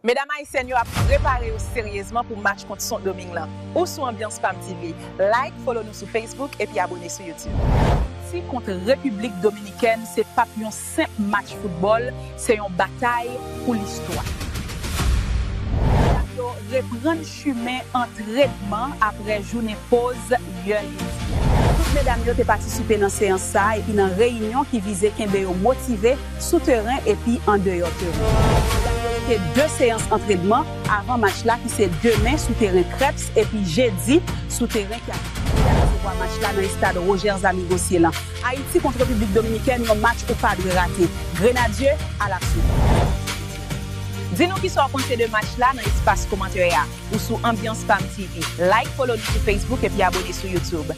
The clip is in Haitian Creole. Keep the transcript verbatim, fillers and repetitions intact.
Medam ayisyèn yo ap prepare yo seryezman pou match kont Sent Domeng lan. Ou sou Anbyans Pam T V. Like, follow nou sou Facebook epi abone sou YouTube. Ayiti kont Repiblik Dominikèn se p ap yon senp match foutbòl, se yon batay pou listwa. Yo reprann chimen antrenman apre jounen poz yè lendi. Tout medam yo te patisipe nan seyans sa a epi nan reyinyon ki vize kenbe yo motive sou teren epi andeyò teren. Medam yo rete de seyans antrenman avan match la ki se demen sou teren Crêpes epi jedi sou teren ki ap resevwa match la nan estad Roger Zamy Gonsier lan. Ayiti kont Repiblik Dominikèn, yon match ou pa dwe rate. Grenadye, alaso! Di nou kisa w panse de match la nan espas kòmantè a. Ou sou Anbyans Pam T V. Like, follow nou sou Facebook epi abone sou YouTube.